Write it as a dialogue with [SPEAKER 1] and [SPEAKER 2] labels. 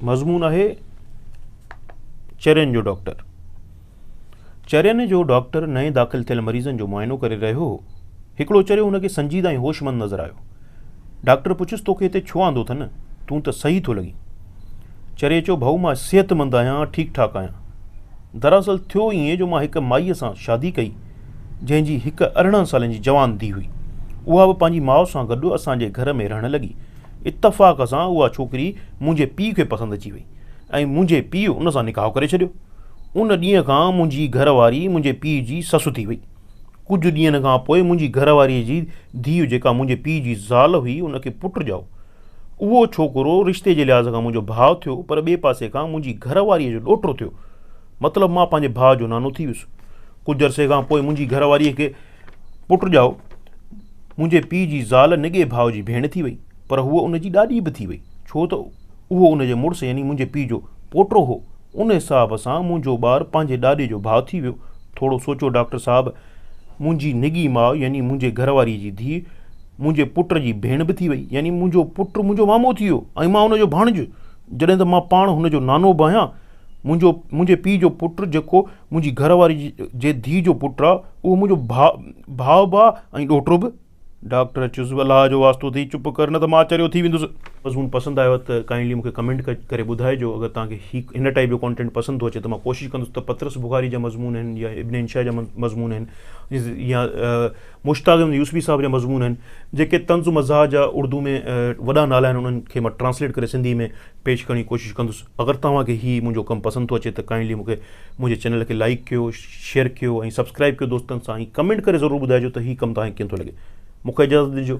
[SPEAKER 1] مضمون آهي چرين جو ڊاڪٽر. چرين جو ڊاڪٽر نئين داخل ٿيل مريضن جو معائنو ڪري رهيو هو. هڪڙو چريو هن کي سنجيده ۽ هوشمند نظر آيو. ڊاڪٽر پڇيس توکي هتي ڇو آندو اٿن؟ تون ته صحيح ٿو لڳين. چريي چيو ڀائو مان صحتمند آهيان، ٺيڪ ٺاڪ آهيان. دراصل ٿيو ائين جو مان هڪ مائيء سان شادي ڪئي، جنهن جي هڪ 18 سالن جي جوان ڌيء هئي. اها به پنهنجي ماء سان گڏ اسان جي گهر ۾ رهڻ لڳي. اتفاق سان اها ڇوڪري منهنجي پيء کي پسند اچي وئي ۽ منهنجي پيء ان سان نڪاح ڪري ڇڏيو. ان ڏينهن کان منهنجي گهر واري منهنجي پيء جي سس ٿي وئي. ڪجهه ڏينهن کان پوء منهنجي گهر واريء جي ڌيء جيڪا منهنجي پيء جي زال هئي ان کي پٽ ڄائو. اهو ڇوڪرو رشتي جي لحاظ کان منهنجو ڀاء ٿيو پر ٻئي پاسي کان منهنجي گهر واريء جو ڏوهٽو ٿيو. مطلب مان پنهنجي ڀاء جو نانو ٿي ويس. ڪجهه عرصي کان پوء منهنجي گهر واريء کي پٽ ڄائو. منهنجي پيء جي زال نڳي ڀاء جي ڀيڻ ٿي وئي، پر هوء ان جي ڏاڏي به ٿي وئي، ڇو ته اهو ان جي مڙس يعني منهنجي پيء جو پوٽو هو. ان حساب سان منهنجو ٻار پنهنجي ڏاڏي جو ڀاء ٿي ويو. ٿورو سوچيو ڊاڪٽر صاحب، منهنجي نڳي ماء يعني منهنجي گهر واريء جي ڌيء منهنجي پٽ جي ڀيڻ به ٿي وئي، يعني منهنجو پٽ منهنجو مامو ٿي ويو ۽ مان ان جو ڀاڻج، جڏهن ته مان پاڻ هن جو نانو به آهيان. منهنجو منهنجي پيء جو پٽ جيڪو منهنجي گهر واري جي ڌيء جو پٽ آ، اهو منهنجو ڀاء ڀاء به آ ۽ ڏوهٽو به. ڊاڪٽر چيس، الله جو واسطو اٿئي چپ ڪر نه ته مان چريو ٿي ويندس. مضمون پسند آيو ته ڪائنڊلي مون کي ڪمينٽ ڪري ٻڌائجو اگر توهان کي هي هن ٽائيپ جو ڪانٽينٽ پسند ٿو اچي ته مان ڪوشش ڪندس ته پطرس بخاري جا مضمون آهن يا ابن انشاء جا مضمون آهن يا مشتاق احمد يوسفي صاحب جا مضمون آهن جيڪي طنز مزاح جا اردو ۾ وڏا نالا آهن انهن کي مان ٽرانسليٽ ڪري سنڌي ۾ پيش ڪرڻ جي ڪوشش ڪندس اگر توهان کي هي منهنجو ڪم پسند ٿو اچي ته ڪائنڊلي مون کي منهنجي چينل کي لائيڪ ڪيو شيئر ڪيو ۽ سبسڪرائيب ڪيو دوستن سان ۽ ڪمينٽ ڪري ضرور ٻڌائجو ته هي ڪم توهان کي ڪيئن ٿو لڳي مون کي اجازت ڏجو.